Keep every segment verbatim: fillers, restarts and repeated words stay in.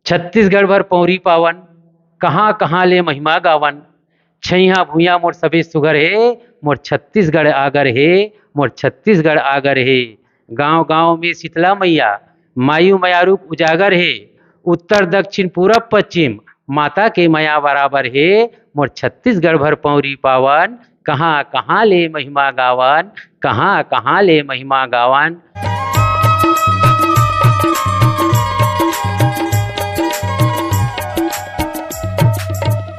छत्तीसगढ़ भर पौरी पावन, कहाँ कहाँ ले महिमा गावन। छैहा भुइयां मोर सबे सुघर हे, मोर छत्तीसगढ़ आगर हे, मोर छत्तीसगढ़ आगर हे। गांव गांव में शीतला मैया, मायू मया रूप उजागर हे। उत्तर दक्षिण पूरब पश्चिम, माता के मया बराबर हे। मोर छत्तीसगढ़ भर पौरी पावन, कहाँ कहाँ ले महिमा गावन, कहाँ कहाँ ले महिमा गावन।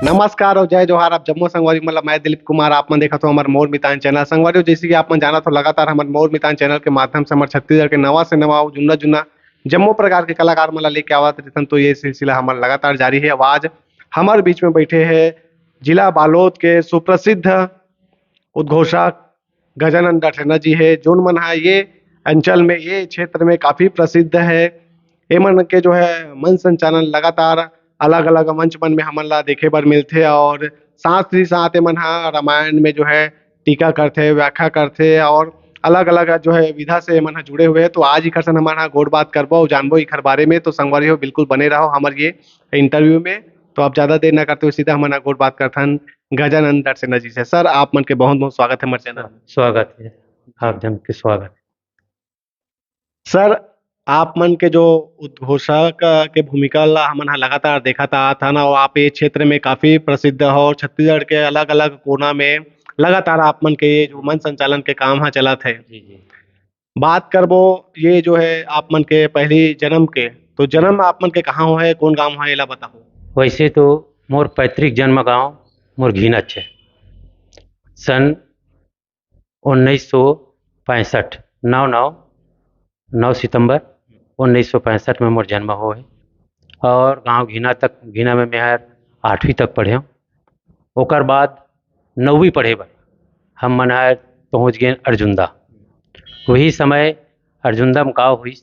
नमस्कार और जय जोहार। आप जम्मो संगवारी मन ला मैं दिलीप कुमार, आप मन देखत हो हमर मोर मितान चैनल। संगवारी हो, जैसे कि आप मन जानत हो, लगातार हमर मोर मितान चैनल के माध्यम से हमर छत्तीसगढ़ के नवा से नवा और जुन्ना जुन्ना जम्मो प्रकार के कलाकार मन ला लेके आवत रहिथन, तो ये सिलसिला हमर लगातार जारी है। अब आज हमर बीच में बैठे हैं जिला बालोद के सुप्रसिद्ध उद्घोषक गजानन डठेना जी है, जोन मन हा ये अंचल में, ये क्षेत्र में काफी प्रसिद्ध है। एमन के जो है मन संचालन लगातार अलग-अलग मंच मन में हमन ला देखे बर मिलथे और साथ ही साथ एमन हा रामायण में जो है टीका करथे, व्याख्या करथे और अलग-अलग जो है विधा से एमन हा जुड़े हुए हैं। तो आज इखर सन हमन हा गोठ बात करबो और जानबो इखर बारे में। तो संगवारी हो, बिल्कुल बने रहो हमर ये इंटरव्यू में। तो अब ज्यादा देर ना करते हुए सीधा हमन हा गोठ बात करथन गजानन डठेना जी से। सर, आप मन के बहुत बहुत स्वागत है हमर चैनल। स्वागत है, आप जन के स्वागत। सर, आप मन के जो उद्घोषक के भूमिका ला हमन ह लगातार देखत आत हन, और आप ये क्षेत्र में काफी प्रसिद्ध हो, और छत्तीसगढ़ के अलग-अलग कोना में लगातार आप मन के ये जो मंच संचालन के काम ह चलत है। जी, जी। बात करबो ये जो है आप मन के पहली जन्म के, तो जन्म आप मन के कहाँ होए, कौन गांव है, एला बताओ। वैसे तो मोर पैतृक जन्म गांव मोर घीनच है। सन उन्नीस सौ पैंसठ, नौ नौ, नौ सितंबर उन्नीस सौ पैंसठ में मोर जन्म होए और गांव घीना तक, घीना में मैं हर आठवीं तक पढ़े हूँ। ओकर बाद नौवीं पढ़े बर हम मन हर पहुँच गए अर्जुंदा। वही समय अर्जुंदा में का हुई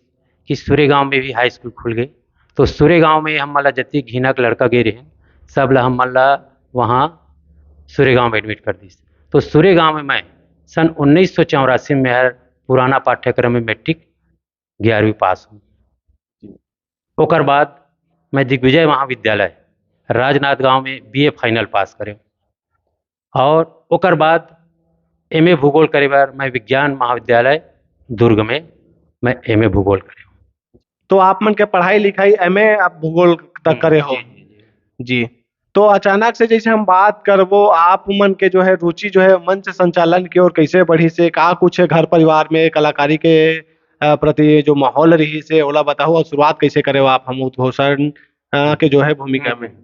कि सूर्य गांव में भी हाई स्कूल खुल गए, तो सूर्य गांव में हम मन ला जतिक घीना के लड़का गए रहे, सब ला हम मन ला वहाँ सूर्य गांव में एडमिट कर दिस। तो सूर्य गांव में मैं सन उन्नीस सौ चौरासी में हर पुराना पाठ्यक्रम में मैट्रिक ग्यारहवीं पास हूँ। ओकर बाद मैं दिग्विजय महाविद्यालय राजनांदगांव में बीए फाइनल पास करे और ओकर बाद एमए भूगोल करे बर मैं विज्ञान महाविद्यालय दुर्ग में मैं एमए भूगोल करे। तो आप मन के पढ़ाई लिखाई एमए आप भूगोल तक हम्म, करे हो? जी, जी, जी। जी। तो अचानक से जैसे हम बात करबो, आप मन के जो है रुचि जो है मंच संचालन की ओर कैसे बढ़ी से, का कुछ घर परिवार में कलाकारी के, अ, प्रति जो माहौल रही से, ओला बताओ, और शुरुआत कैसे करे हो आप हम उद्घोषण, अ, के जो है भूमिका में?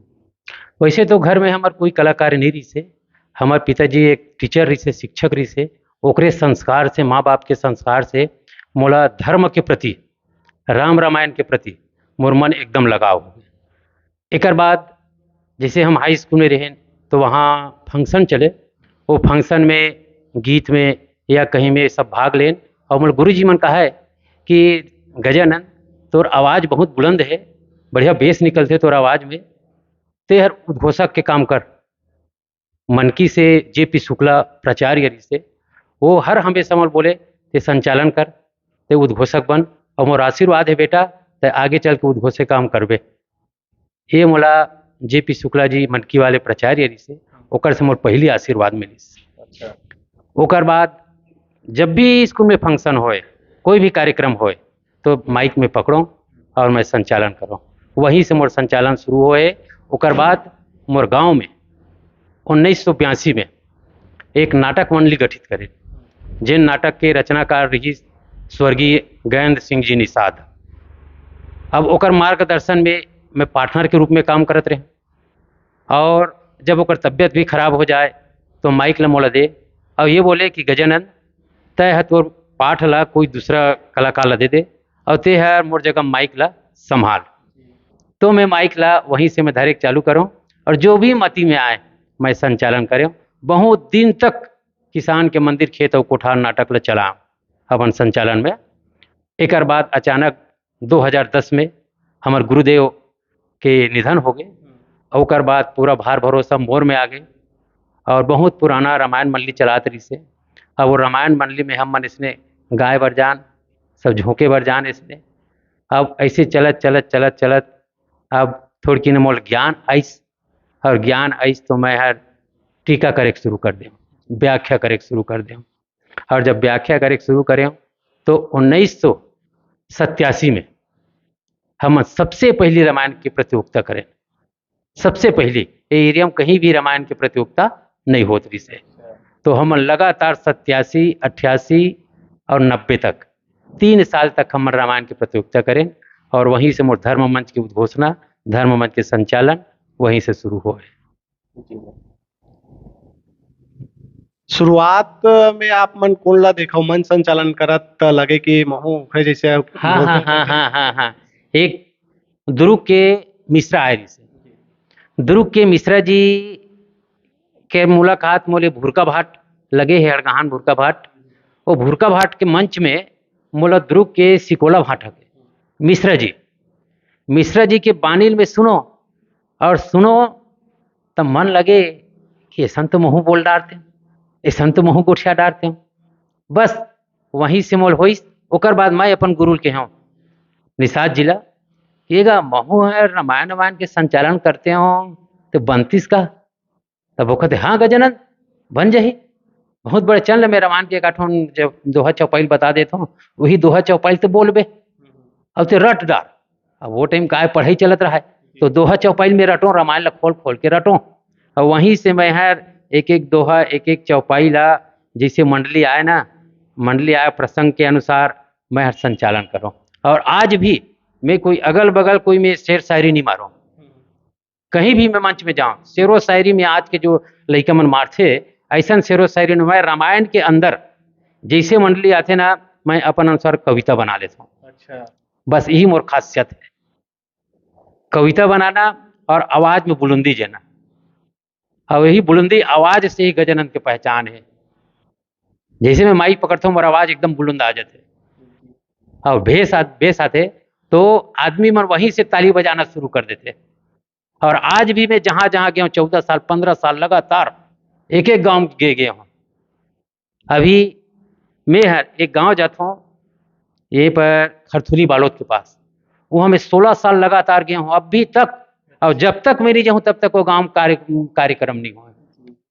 वैसे तो घर में हमर कोई कलाकार नहीं रही से, हमर पिताजी एक टीचर रही से, शिक्षक रही से, ओकरे संस्कार से, माँ बाप के संस्कार से मोला धर्म के प्रति, राम रामायण के प्रति मोर मन एकदम लगाव हो गए। एकर बाद जैसे हम हाई स्कूल में रहेन, तो वहाँ फंक्शन चले, वो फंक्शन में, गीत में या कहीं में सब भाग लेन, और मोर गुरुजी मन कहा है कि गजानन, तोर आवाज़ बहुत बुलंद है, बढ़िया बेस निकलते तोर आवाज़ में, ते हर उद्घोषक के काम कर। मनकी से जे पी शुक्ला प्राचार्य रहिस हे, वो हर हमेशा मोला बोले, "ते संचालन कर, ते उद्घोषक बन, और मोर आशीर्वाद है बेटा, ते आगे चल के उद्घोषक काम करबे।" ये मोला जे पी शुक्ला जी मनकी वाले प्राचार्य रहिस हे, ओकर से मोर पहली आशीर्वाद मिलिस। अच्छा। ओकर बाद जब भी स्कूल में फंक्शन होए, कोई भी कार्यक्रम होए, तो माइक में पकड़ो और मैं संचालन करो। वहीं से मोर संचालन शुरू होए। ओकर बाद मोर गांव में उन्नीस सौ बयासी में एक नाटक मंडली गठित करे, जेन नाटक के रचनाकार रहिस स्वर्गीय गजेंद्र सिंह जी निषाद। अब ओकर मार्गदर्शन में मैं पार्टनर के रूप में काम करत रहे, और जब ओकर तबीयत भी खराब हो जाए, तो माइक ला मोला दे, और ये बोले कि "गजानंद, तय ह तोर पाठ ला कोई दूसरा कलाकार ला दे दे, और ते हर मोर जगह माइक ला संभाल।" तो मैं माइक ला वहीं से मैं धरे के चालू करूँ, और जो भी मती में आए, मैं संचालन करूँ। बहुत दिन तक किसान के मंदिर, खेत और कोठार नाटक ला चलाऊँ अपन संचालन में। एकर बाद अचानक दो हज़ार दस में हमर गुरुदेव के निधन हो गए, और ओकर बाद पूरा भार भरोसा मोर में आ गए, और बहुत पुराना रामायण मंडली चलात रहिस हे। अब वो रामायण मंडली में हम मन इसने गाय बर जान, सब झोंके बर जान इसने। अब ऐसे चलत, चलत, चलत, चलत अब थोड़किन मोला ज्ञान आइस, और ज्ञान आइस तो मैं हर टीका करे के शुरू कर देंव, व्याख्या करे के शुरू कर देंव। और जब व्याख्या करे के शुरू करेंव, तो उन्नीस सौ सत्तासी में हम सबसे पहली रामायण की प्रतियोगिता करें। सबसे पहली, ये एरिया में कहीं भी रामायण की प्रतियोगिता नहीं होत रहिस हे। तो हम लगातार सत्तासी, अट्ठासी और नब्बे तक, तीन साल तक हम रामायण की प्रतियोगिता करें, और वहीं से मोर धर्म मंच की उद्घोषणा, धर्म मंच के संचालन वहीं से शुरू होय। शुरुआत में आप मन कोन ला देखव, मंच संचालन करत, त लगे कि महू ओखरे जैसे हाँ, हाँ, हाँ, हाँ, हाँ, हाँ। एक दुर्ग के मिश्रा आए रहिस हे। दुर्ग के मिश्रा जी के मुलाकात मोले भुरका भाट लगे हे, अड़गहान भुरका भाट। वो भुरका भाट के मंच में मोला दुर्ग के सिकोला भाट हके, मिश्रा जी, मिश्रा जी के बानी ल मैं सुनों, और सुनों, त मन लगे कि अइसन तो महू बोल डारतेंव, अइसन तो महू गोठिया डारतेंव। बस वहीं से मोल होइस। ओकर बाद मैं अपन गुरु ल कहेंव, निषाद जी ला, "ये गा महू हर रामायण वामायण के संचालन करतेंव, त बनतिस का?" तब वो कहते, "हाँ गजानंद, बन जाही।" बहुत बड़े चैनल में रामायण के एकाठोन जब दोहा चौपाई ल बता देत हों, वही दोहा चौपाई ल तो बोलबे, अब ते रट डार। अब वो टाइम काय पढ़ाई चलत रहा है, तो दोहा चौपाई ल में रटों, रामायण ला खोल खोल के रटों। और वहीं से मैं हर एक एक दोहा, एक एक चौपाई ला, जैसे मंडली आए ना, मंडली आए प्रसंग के अनुसार मैं हर संचालन करों। और आज भी मैं कोई अगल बगल कोई मैं शेर शायरी नहीं मारों। कहीं भी मैं मंच में जाऊं, शेरो शायरी में आज के जो लइका मन मारथे, अइसन शेरो शायरी में मैं रामायण के अंदर जैसे मंडली आथे ना, मैं अपन अनुसार कविता बना लेता हूँ। अच्छा। बस यही मोर खासियत है, कविता बनाना और आवाज में बुलंदी जेना। और यही बुलंदी आवाज से ही गजानंद के पहचान है। जैसे मैं माइक पकड़ता हूँ, मोर आवाज एकदम बुलंद आ जाते, और भेस आ-, भेस आते, तो आदमी मन वहीं से ताली बजाना शुरू कर देते। और आज भी मैं जहाँ जहाँ गया हूँ, चौदह साल, पन्द्रह साल लगातार एक एक गांव गए गया हूँ। अभी मैं हर एक गांव जाता हूँ, ये पर खरथुली बालोद के पास, वो हमें सोलह साल लगातार गया हूँ अभी तक। और जब तक मैं नहीं जाऊँ, तब तक वो गांव कार्य-, कार्यक्रम नहीं हुआ।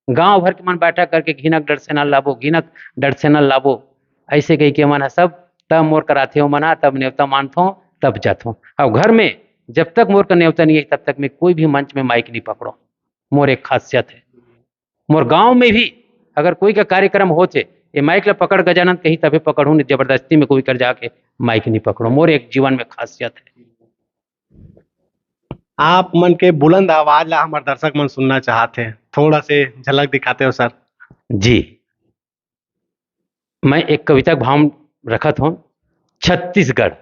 गांव भर के मन बैठा करके घिनक डरसेना लाबो, घिनक डरसेना लाबो, ऐसे कह के मन ह सब तब मोर कराथे हो मना, तब नेवता मानथो, तब जाथो। और घर में जब तक मोर का नेवता नहीं है, तब तक मैं कोई भी मंच में माइक नहीं पकड़ो। मोर एक खासियत है। मोर गांव में भी अगर कोई का कार्यक्रम होथे, ये माइक ला पकड़ गजानंद कहीं तभी पकड़ूं, नहीं जबरदस्ती में कोई कर जाके माइक नहीं पकड़ो। मोर एक जीवन में खासियत है। आप मन के बुलंद आवाज ला हमर दर्शक मन सुनना चाहत हे, थोड़ा से झलक दिखाते हो सर। जी, मैं एक कविता के भाव रखत हूँ। छत्तीसगढ़,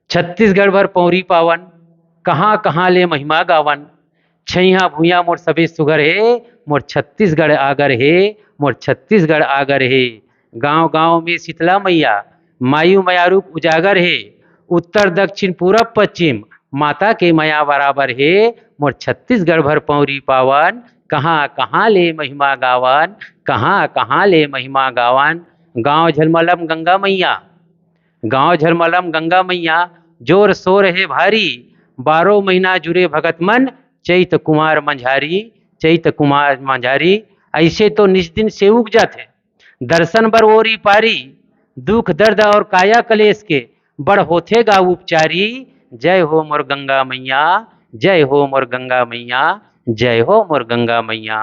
छत्तीसगढ़ भर पौरी पावन, कहाँ कहाँ ले महिमा गावन। छैया भुइया मोर सबे सुघर हे, मोर छत्तीसगढ़ आगर हे, मोर छत्तीसगढ़ आगर हे। गांव गांव में शीतला मैया, मायू मया रूप उजागर हे। उत्तर दक्षिण पूरब पश्चिम, माता के मया बराबर हे। मोर छत्तीसगढ़ भर पौरी पावन, कहाँ कहाँ ले महिमा गावन, कहाँ कहाँ ले महिमा गावन। गांव झलमलम गंगा मैया, गांव झलमलम गंगा मैया, जोर शोर हे भारी। बारो महीना जुरे भगत मन, चैत कुमार मंझारी, चैत कुमार मंझारी। ऐसे तो निस दिन सेवक जाथे, दर्शन बर ओरी पारी। दुख दर्द और काया कलेश के, बड़ होथे गा उपचारी। जय हो मोर गंगा मैया, जय हो मोर गंगा मैया, जय हो मोर गंगा मैया।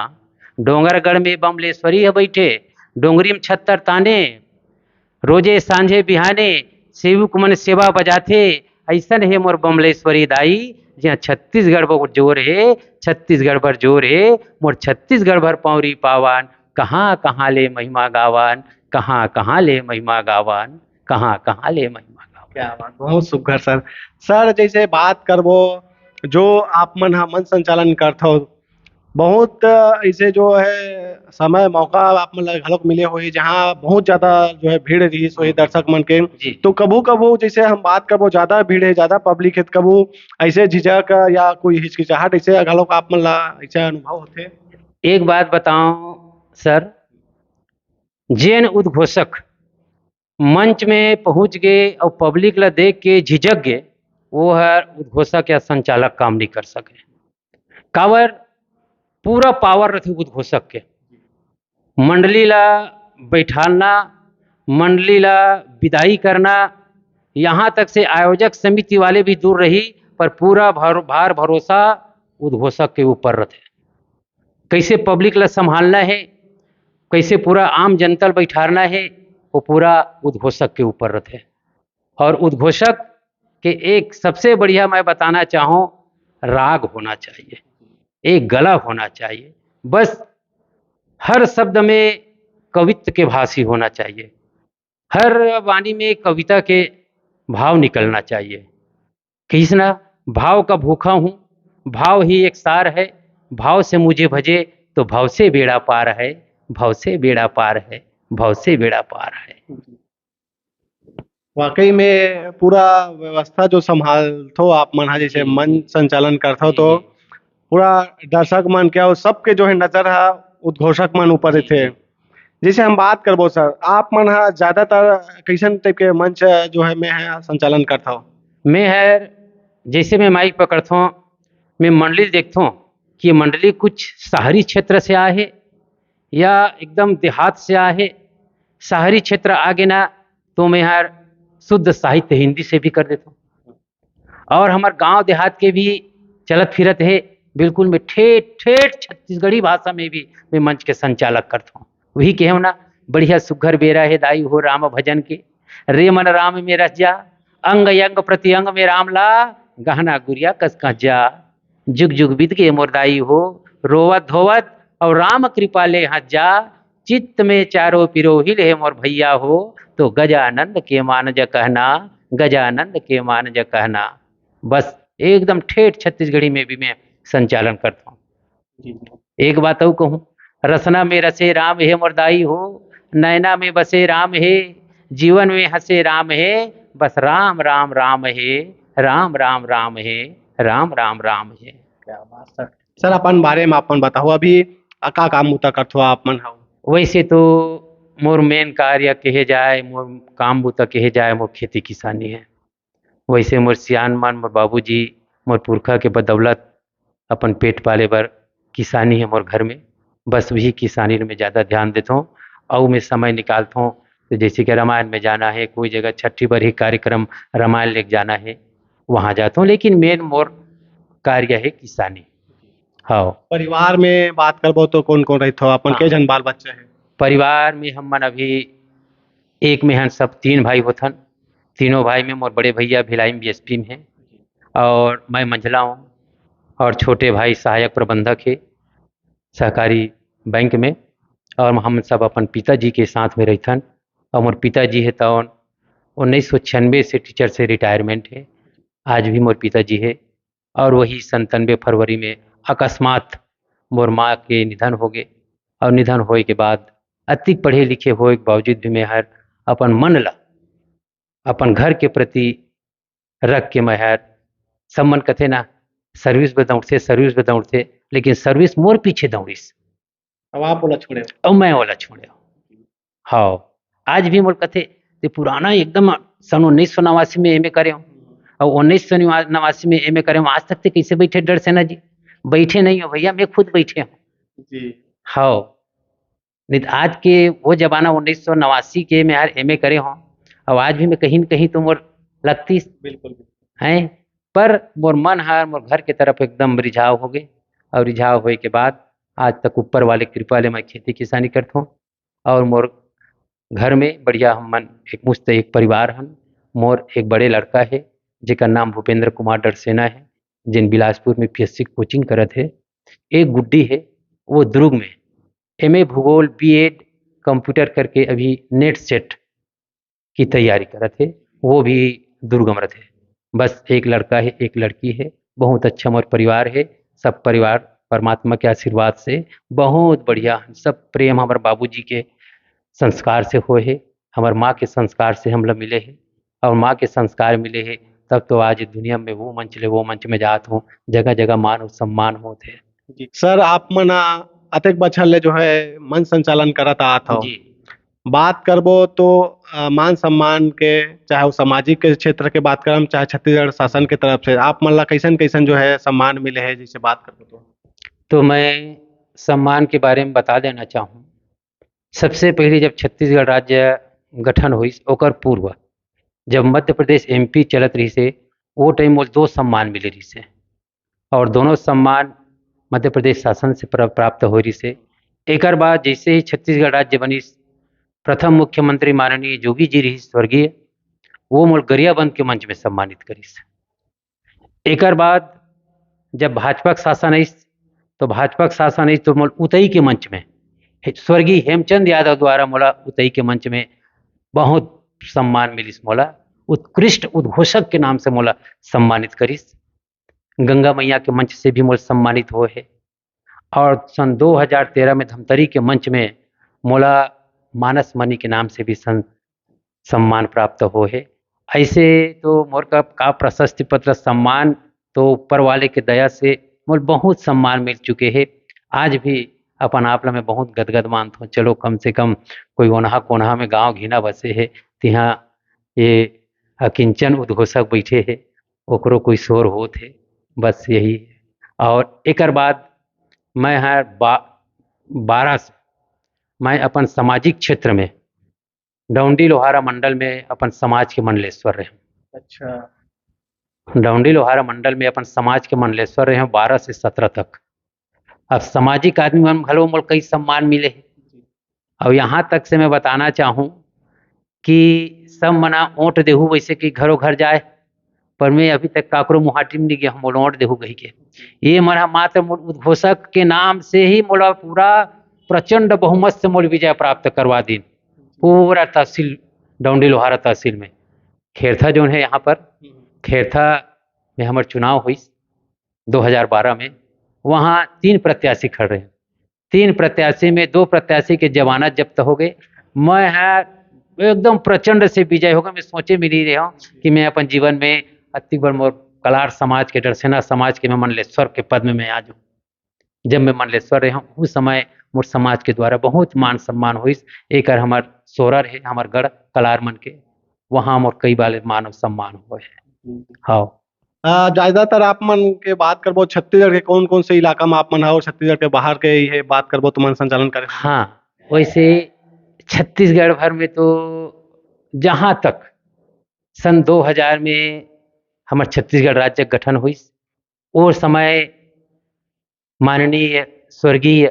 डोंगरगढ़ में बमलेश्वरी ह बइठे, डोंगरी में छत्तर ताने। रोजे सांझे बिहाने सेवक मन सेवा बजाथे। अइसन हे मोर बमलेश्वरी दाई, जिहाँ छत्तीसगढ़ बर जोर हे, छत्तीसगढ़ बर जोर हे। मोर छत्तीसगढ़ भर पौरी पावन, कहाँ कहाँ ले महिमा गावन, कहाँ कहाँ ले महिमा गावन, कहाँ कहाँ ले महिमा गावन। क्या बात, बहुत सुघर सर। सर, जैसे बात करबो, जो आप मन ह मंच संचालन करथो, बहुत ऐसे जो है समय मौका आप मन ला घलोक मिले होही, जहाँ बहुत ज्यादा जो है भीड़ रहिस होही दर्शक मन के। जी। तो कभू कभू जैसे हम बात करबो, ज्यादा भीड़ है, ज्यादा पब्लिक है, तो कभू ऐसे झिझक या कोई हिचकिचाहट ऐसे घलोक आप मन ला ऐसे अनुभव होथे? एक बात बताओ सर, जेन उद्घोषक मंच में पहुंच गे और पब्लिक ला देख के झिझक गे, वो हर उद्घोषक या संचालक काम नहीं कर सके। काबर? पूरा पावर रथे उद्घोषक के। मंडली ला बैठालना, मंडली ला विदाई करना, यहाँ तक से आयोजक समिति वाले भी दूर रही, पर पूरा भार भरोसा उद्घोषक के ऊपर रथे। कैसे पब्लिक ला संभालना है, कैसे पूरा आम जनता ला बैठारना है, वो पूरा उद्घोषक के ऊपर रथे। और उद्घोषक के एक सबसे बढ़िया मैं बताना चाहूँ, राग होना चाहिए, एक गला होना चाहिए। बस हर शब्द में कवित्व के भास ही होना चाहिए, हर वाणी में कविता के भाव निकलना चाहिए। किसना भाव का भूखा हूँ, भाव ही एक सार है, भाव से मुझे भजे तो भव से बेड़ा पार है, भव से बेड़ा पार है, भव से बेड़ा पार है। वाकई में पूरा व्यवस्था जो संभालथो आप मन हा, जैसे जी। मंच संचालन करथो, जी, तो जी। पूरा दर्शक मन के और सबके जो है नजर हा उद्घोषक मन ऊपर जी, रथे। जी। जैसे हम बात करबो सर, आप मन हा ज्यादातर कैसन टाइप के मंच जो है में है संचालन करथो? मैं हर जैसे मैं माइक पकड़थों, मैं मंडली देखथों कि ये मंडली कुछ शहरी क्षेत्र से आए है या एकदम देहात से आए है। शहरी क्षेत्र आगे ना तो मैं हर शुद्ध साहित्य हिंदी से भी कर देथों, और हमार गांव देहात के भी चलत फिरत है, बिल्कुल मैं ठेठ ठेठ छत्तीसगढ़ी भाषा में भी मैं मंच के संचालक करथों। वही कहे ना, बढ़िया सुघर बेरा है दाई हो राम भजन के, रे मन राम में रस जा, अंग अंग प्रति अंग में राम ला, गहना गुरिया कस कस जा। जुग जुग बीत गए मोर दाई हो, रोवत धोवत और राम कृपा ले हंस जा। चित्त में चारों पिरोहिल है मोर भैया हो, तो गजानंद के मान ज कहना, गजानंद के मान ज कहना। बस एकदम ठेठ छत्तीसगढ़ी में भी मैं संचालन करता हूँ। एक बात और कहूँ, रसना में रसे राम हे मोर दाई हो, नैना में बसे राम हे, जीवन में हंसे राम हे, बस राम राम राम हे, राम राम राम हे, राम राम राम हे। क्या बात सर। सर, अपन बारे में अपन बताओ, अभी का काम बुता करथो आप मन? हाँ, वैसे तो मोर मेन कार्य कहे जाए, मोर काम बुता कहे जाए, मोर खेती किसानी है। वैसे मोर सियान मन, मोर बाबूजी, मोर पुरखा के बदौलत अपन पेट पाले बर किसानी है मोर घर में। बस वही किसानी में ज़्यादा ध्यान देथों, अउ मैं समय निकालथों। तो जैसे कि रामायण में जाना है, कोई जगह छठी बर ही कार्यक्रम रामायण लेके जाना है, वहाँ जाथों, लेकिन मेन मोर कार्य है किसानी। हाँ। परिवार में बात करबो तो कौन कौन रहिथो, अपन हाँ। के झन बाल बच्चा है? परिवार में हम मन अभी एक में हन, सब तीन भाई होथन। तीनों भाई में मोर बड़े भैया भिलाई में बीएसपी में है, और मैं मंझला हूँ, और छोटे भाई सहायक प्रबंधक है सहकारी बैंक में, और हम सब अपन पिताजी के साथ में रहिथन। और मोर पिताजी है तौन उन्नीस सौ छियानवे से टीचर से रिटायरमेंट है, आज भी मोर पिताजी है। और वही संतानवे फरवरी में अकस्मात मोर माँ के निधन हो गए, और निधन होए के बाद अतिक पढ़े लिखे होए के बावजूद भी मैं हर अपन मन ला अपन घर के प्रति रख के मैं हर, सब मन कथे ना, सर्विस में दौड़थे, सर्विस में दौड़थे, लेकिन सर्विस मोर पीछे दौड़िस। अब आप ओला छोड़े हो। अब मैं ओला छोड़े। हाँ, आज भी मोर कथे, "ते पुराना एकदम सन उन्नीस सौ नवासी में एमए करे हो, और उन्नीस सौ नवासी में एमए करे हो, आज तक ते कैसे बैठे डर सेना जी?" बैठे नहीं हो भैया, मैं खुद बैठे हूँ। जी। हाँ, नहीं तो आज के वो जमाना उन्नीस सौ नवासी के मैं यार एमए करे हूँ, और आज भी मैं कहीं न कहीं तो मोर लगती बिल्कुल। हैं, पर मोर मन हर मोर घर के तरफ एकदम रिझाव हो गए, और रिझाव होए के बाद आज तक ऊपर वाले कृपा ले मैं खेती किसानी करथों, और मोर घर में बढ़िया हम मन एक मुस्त एक परिवार हन। मोर एक बड़े लड़का है जेकर नाम भूपेंद्र कुमार डरसेना है, जिन बिलासपुर में पीएससी कोचिंग करत है। एक गुड्डी है, वो दुर्ग में एमए भूगोल, बीएड कंप्यूटर करके अभी नेट सेट की तैयारी करत है, वो भी दुर्ग में रहते। बस एक लड़का है, एक लड़की है, बहुत अच्छा मोर परिवार है। सब परिवार परमात्मा के आशीर्वाद से बहुत बढ़िया, सब प्रेम हमारे बाबूजी के संस्कार से होए है, हमारे माँ के संस्कार से हम लोग मिले हैं, और माँ के संस्कार मिले हैं, तब तो आज दुनिया में वो मंच ले वो मंच में जात हूँ, जगह जगह मान और सम्मान होत है। जी। सर, आप मन, आ, अतेक बछर ले जो है मंच संचालन करत आत हो, जी। बात करबो तो, अ, मान सम्मान के, चाहे वो सामाजिक के क्षेत्र के बात करम, चाहे छत्तीसगढ़ शासन के तरफ से आप मन ला कैसन कैसन जो है सम्मान मिले है, जैसे बात करबो तो? तो मैं सम्मान के बारे में बता देना चाहूँ। सबसे पहले जब छत्तीसगढ़ राज्य गठन होइस, ओकर पूर्व जब मध्य प्रदेश एमपी चलत रहिस हे, वो टाइम मोला दो सम्मान मिले रहिस हे, और दोनों सम्मान मध्य प्रदेश शासन से प्र-, प्राप्त हो रहिस हे। एकर बाद जैसे ही छत्तीसगढ़ राज्य बनिस, प्रथम मुख्यमंत्री माननीय जोगी जी रहिस स्वर्गीय, वो मोला गरियाबंद के मंच में सम्मानित करिस। एकर बाद जब भाजपा के शासन आइस, तो भाजपा के शासन आइस तो मोला उतई के मंच में हे-, स्वर्गीय हेमचंद यादव द्वारा मोला उतई के मंच में बहुत सम्मान मिलिस। मोला उत्कृष्ट उद्घोषक के नाम से मोला सम्मानित करिस। गंगा मैया के मंच से भी मोला सम्मानित होए हे, और सन दो हज़ार तेरह में धमतरी के मंच में मोला मानस मणि के नाम से भी सं-, सम्मान प्राप्त होए हे। ऐसे तो मोर का, का प्रशस्ति पत्र, सम्मान तो ऊपर वाले के दया से मोर बहुत सम्मान मिल चुके हे। आज भी अपन आप ला मैं बहुत गदगद मानथों। चलो, कम से कम कोई ओनहा कोनहा में गांव घिना बसे हे, तिहा ये अकिंचन उद्घोषक बैठे हे, ओकरो कोई शोर होत हे, बस यही हे। और एकर बाद मैं हर बा-, बारह से मैं अपन सामाजिक क्षेत्र में डौंडी लोहारा मंडल में अपन समाज के मंडलेश्वर रहे। अच्छा। डौंडी लोहारा मंडल में अपन समाज के मंडलेश्वर रहे बारह से सत्रह तक। अब सामाजिक आदमी मन घलो मोला कई सम्मान मिले हे। और यहाँ तक से मैं बताना चाहूँ कि सब मना वोट देहू, वैसे कि घरों घर जाए, पर मैं अभी तक काकरो मुहाटी में नहीं गया हूँ, मोला वोट देहू कही के। ये मन ह मात्र मोर उद्घोषक के नाम से ही मोला पूरा प्रचंड बहुमत से मोला विजय प्राप्त करवा दिन। पूरा तहसील, डौंडी लोहारा तहसील में, खेरथा जोन है यहाँ पर, खेरथा में हमर चुनाव हुई दो हज़ार बारह में, वहाँ तीन प्रत्याशी खड़े रहे। तीन प्रत्याशी में दो प्रत्याशी के जमानत जब्त हो गए। मैं है एकदम प्रचंड से विजय होगा। मैं सोचे में नहीं रहा हूँ कि मैं अपन जीवन में अति बड़ मोर कलार समाज के, डरसेना समाज के मैं मंडलेश्वर के पद में मैं आ जाऊँ। जब मैं मंडलेश्वर रहे हूँ, उस समय मोर समाज के द्वारा बहुत मान सम्मान होइस। एकर हमर सोरर है, हमर गढ़ कलार मन के, वहाँ मोर कई बार मान सम्मान हुए है। हाँ। अ, ज्यादातर आप मन के बात करबो, छत्तीसगढ़ के कौन-कौन से इलाका में आप मन हव, छत्तीसगढ़ के बाहर के ये बात करबो, तुमन संचालन करे? हाँ, वैसे छत्तीसगढ़ भर में तो जहाँ तक सन दो हज़ार में हमर छत्तीसगढ़ राज्य गठन हुई, ओ समय माननीय स्वर्गीय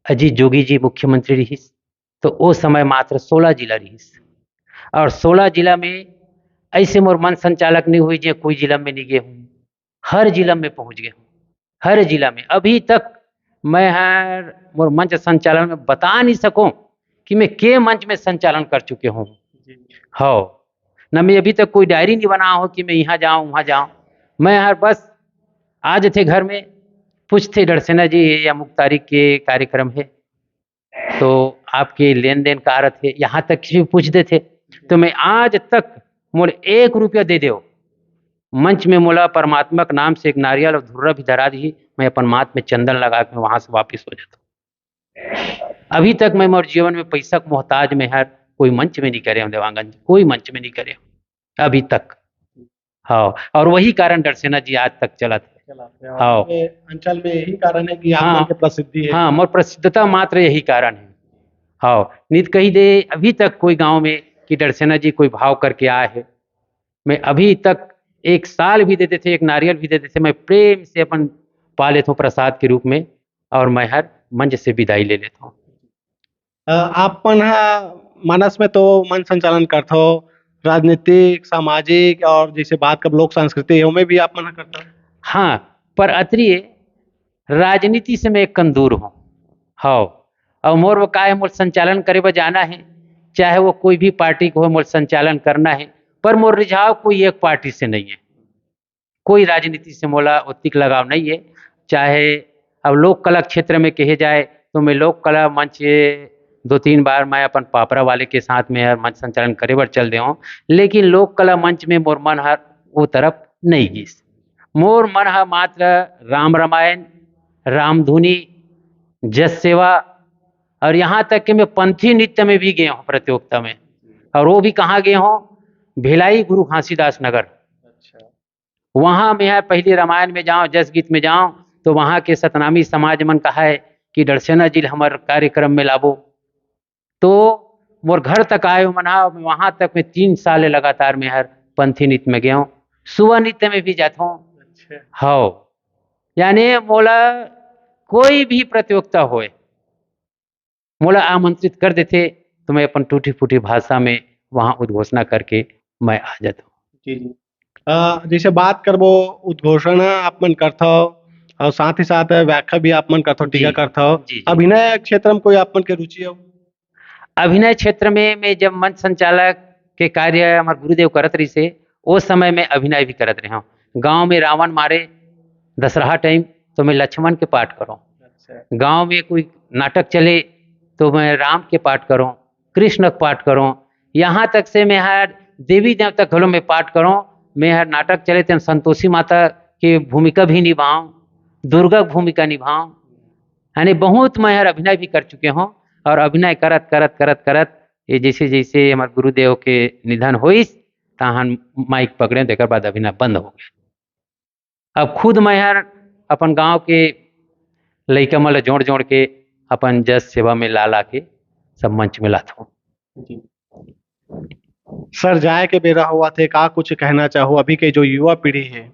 अजीत जोगी जी मुख्यमंत्री रहिस, तो ओ समय मात्र सोलह जिला रहिस, और सोलह जिला में ऐसे मोर मन संचालक नहीं हुई जे कोई जिला में नहीं गए हूँ, हर जिला में पहुँच गए हूँ, हर जिला में। अभी तक मैं हर मोर मंच संचालन में बता नहीं सकूँ कि मैं के मंच में संचालन कर चुके हूँ। हाँ, न मैं अभी तक कोई डायरी नहीं बना हो कि मैं यहाँ जाऊँ, वहाँ जाऊँ। मैं हर बस आ जाते घर में, पूछते डरसेना जी या मुख्तारी के कार्यक्रम है, तो आपके लेन देन का अर्थ है, यहाँ तक किसी पूछ देते। तो मैं आज तक मोर एक रुपया दे दो, मंच में मोला परमात्मा के नाम से एक नारियल और धुर्रा भी धरा दी, मैं अपन माथ में चंदन लगा के वहाँ से वापिस हो जाता हूँ। अभी तक मैं मोर जीवन में पैसा के मोहताज में हर कोई मंच में नहीं करे हूँ देवांगन जी, कोई मंच में नहीं करे हूँ अभी तक। हाँ, और वही कारण डरसेना जी आज तक चलत है। चलत है। हाँ। ये अंचल में यही कारण है कि आप हाँ। लोग की प्रसिद्धि है। हाँ, मोर प्रसिद्धता मात्र यही कारण है। हाँ, नित कही दे अभी तक कोई गांव में कि डरसेना जी कोई भाव करके आए है, मैं अभी तक एक साल भी दे देते, एक नारियल भी दे देते, मैं प्रेम से अपन पा लेता हूँ प्रसाद के रूप में, और मैं हर मंच से विदाई ले लेता हूँ। अ, आप मन ह मानस में तो मंच संचालन करथो, राजनीतिक, सामाजिक और जैसे बात कर लोक संस्कृति है, ओमे भी आप मन ह करथो? हाँ, पर अतरी राजनीति से मैं एक कन दूर हूँ। हाँ, और मोर वो का है, मोर संचालन करे बर जाना है, चाहे वो कोई भी पार्टी को हो, मोर संचालन करना है, पर मोर रिझाव कोई एक पार्टी से नहीं है। कोई राजनीति से मोला ओतिक लगाव नहीं है। चाहे अब लोक कला क्षेत्र में कहे जाए तो मैं लोक कला मंच दो तीन बार मैं अपन पापरा वाले के साथ में हर मंच संचालन करे बर चल दे हूँ, लेकिन लोक कला मंच में मोर मन हर वो तरफ नहीं गिस। मोर मन हर मात्र राम रामायण, रामधुनी, जस सेवा और यहाँ तक कि मैं पंथी नृत्य में भी गए हूँ प्रतियोगिता में। और वो भी कहाँ गए हूँ? भिलाई गुरु घासीदास नगर। अच्छा। वहाँ मैं हर पहले रामायण में जाऊँ, जस गीत में जाऊँ, तो वहाँ के सतनामी समाज मन कहा है कि डड़सेना जी ल हमर कार्यक्रम में लाबो। तो मोर घर तक आए मन हा, वहाँ तक मैं तीन साल लगातार मैं हर पंथी नृत्य में गया हूँ। सुबह नृत्य में भी जाता हूँ। अच्छा। हव, यानी मोला कोई भी प्रतियोगिता होए, मोला आमंत्रित कर देथे, तो मैं अपन टूटी फूटी भाषा में वहाँ उद्घोषणा करके मैं आ जाता हूँ। जी जी। अ, जैसे बात करबो, उद्घोषणा आप मन करथव और साथ ही साथ व्याख्या भी आप मन करथव, जी। टीका करथव। जी, जी। अभिनय क्षेत्र में कोई आप मन के रुचि हो? अभिनय क्षेत्र में मैं जब मंच संचालक के कार्य हमार गुरुदेव करत रहिसे, ओ समय में अभिनय भी करत रहे हूँ। गांव में रावण मारे दशहरा टाइम, तो मैं लक्ष्मण के पाठ करूँ। अच्छा। गांव में कोई नाटक चले, तो मैं राम के पाठ करूँ, कृष्ण के पाठ करूँ। यहाँ तक से मैं हर देवी देवता घलो में पाठ करूँ। मैं हर नाटक चले, तो संतोषी माता की भूमिका भी निभाऊँ, दुर्गा की भूमिका निभाऊँ। यानी बहुत मैं हर अभिनय भी कर चुके हूँ। और अभिनय करत करत करत करत ये जैसे जैसे हमारे गुरुदेव के निधन होइस, तहन माइक पकड़े, तेकर बाद अभिनय बंद हो गया। अब खुद मैं हर अपन गांव के लइका मन ल जोड़ जोड़ के अपन जस सेवा में ला ला के सब मंच में लाथों। जी। सर, जाए के बेरा होवत हे, का कुछ कहना चाहो अभी के जो युवा पीढ़ी है,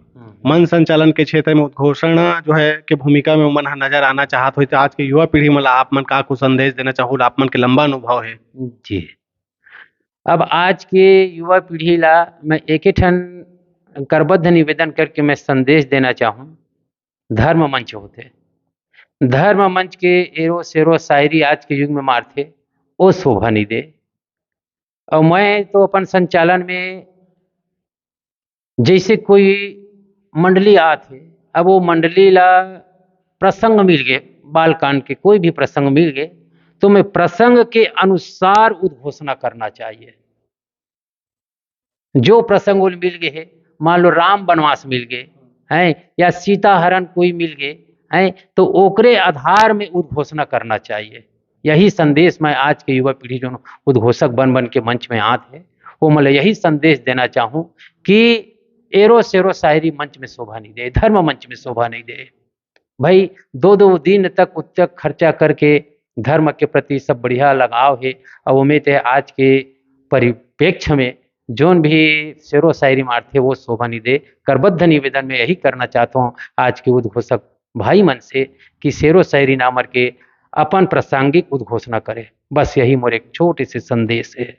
मंच संचालन के क्षेत्र में उद्घोषणा जो है के भूमिका में उमन ह नजर आना चाहत होही, तो आज के युवा पीढ़ी मन ला आप मन का कुछ संदेश देना चाहो? आप मन के लंबा अनुभव है। जी, अब आज के युवा पीढ़ी ला मैं एक ही ठन करबद्ध निवेदन करके मैं संदेश देना चाहूँ। धर्म मंच होथे, धर्म मंच के एरो सेरो शायरी आज के युग में मारथे, ओ शोभा नहीं दे। और मैं तो अपन संचालन में जैसे कोई मंडली आत हे, अब वो मंडली ला प्रसंग मिल गए, बालकांड के कोई भी प्रसंग मिल गए, तो मैं प्रसंग के अनुसार उद्घोषणा करना चाहिए। जो प्रसंग वो मिल गए है, मान लो राम वनवास मिल गए हैं या सीता हरण कोई मिल गए हैं, तो ओकरे आधार में उद्घोषणा करना चाहिए। यही संदेश मैं आज के युवा पीढ़ी जो उद्घोषक बन बन के मंच में आत है, वो मैं यही संदेश देना चाहूँ कि एरो सेरो शायरी मंच में शोभा नहीं दे, धर्म मंच में शोभा नहीं दे। भाई, दो दो दिन तक उच्चक खर्चा करके धर्म के प्रति सब बढ़िया लगाव है। और उम्मीद है आज के परिप्रेक्ष्य में जोन भी शेरो शायरी मारथे वो शोभा नहीं दे। करबद्ध निवेदन में यही करना चाहता हूँ आज के उद्घोषक भाई मन से कि शेरो शायरी ना मर के अपन प्रासंगिक उद्घोषणा करे। बस यही मोर एक छोटे से संदेश है।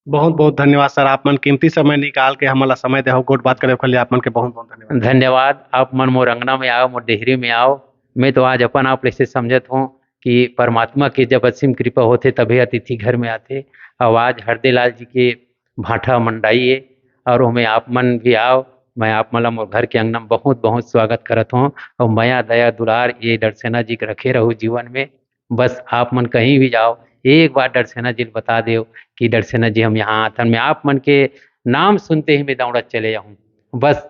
बहुत बहुत धन्यवाद सर, आप मन कीमती समय निकाल के हमला समय देहो, गोठ बात करे के लिए आप मन के बहुत बहुत धन्यवाद। धन्यवाद। आप मन मोर अंगना में आओ, मोर डेहरी में आओ। मैं तो आज अपन आप ले से समझत हूँ कि परमात्मा के जब असीम कृपा होथे तभी अतिथि घर में आथे। और आज हरदे लाल जी के भाठा मंडाई है और ओमे आप मन भी आओ। मैं आप मन ला मोर घर के अंगना में बहुत बहुत स्वागत करत हूँ और मया दया दुलार ये डरसेना जी के रखे रहू जीवन में। बस आप मन कहीं भी जाओ, एक बार डरसेना जी ल बता देव कि डरसेना जी हम यहाँ आथन। मैं आप मन के नाम सुनते ही मैं दौड़त चले जाऊँ। बस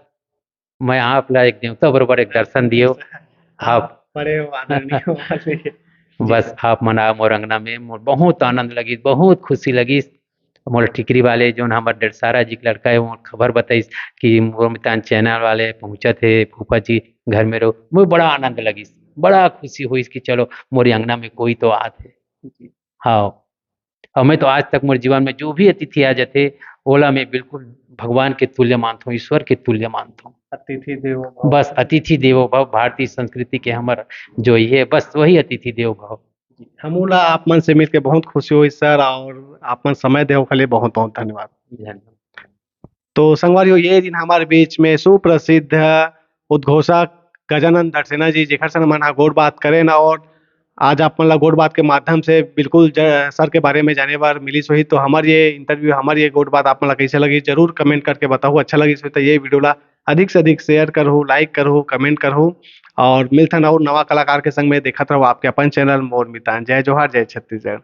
मैं आप ला एक देवता बरोबर एक दर्शन दियो। आप बड़े हो आदरणीय वाले। बस आप मन आओ मोर अंगना में, मोर बहुत आनंद लगिस, बहुत खुशी लगिस। मोला टिकरी वाले जोन हमर डेढ़सारा जी के लड़का है, वो खबर बताइस कि मोर मितान चैनल वाले पहुंचत हे फूफा जी घर में रहो। मोर बड़ा आनंद लगिस, बड़ा खुशी होइस कि चलो मोर अंगना में कोई तो आत है। जी। हाँ, और मैं तो आज तक मोर जीवन में जो भी अतिथि आ जाथे, ओला मैं बिल्कुल भगवान के तुल्य मानता हूँ, ईश्वर के तुल्य मानता हूँ। अतिथि देवो भव। बस अतिथि देवो भव, भारतीय संस्कृति के हमर जो ये बस वही अतिथि देवो भव। हमू ला आप मन से मिलके बहुत खुशी होइस सर, और आप मन समय देहो के लिए बहुत बहुत धन्यवाद। धन्यवाद। तो संगवारी हो, ये दिन हमारे बीच में सुप्रसिद्ध उद्घोषक गजानन डरसेना जी, जेकर से मन हा गोठ बात करेन, और आज आप मन ला गोठ बात के माध्यम से बिल्कुल ज-, सर के बारे में जाने बर मिलिस होही। तो हमर ये इंटरव्यू, हमर ये गोठ बात आप मन ला कैसे लगिस, जरूर कमेंट करके बताहू। अच्छा लगिस होही तो ये वीडियो ला अधिक से अधिक शेयर करहू, लाइक करहू, कमेंट करहू, और मिलथन और नवा कलाकार के संग में। देखत रहू आपके अपन चैनल मोर मितान। जय जोहार, जय छत्तीसगढ़।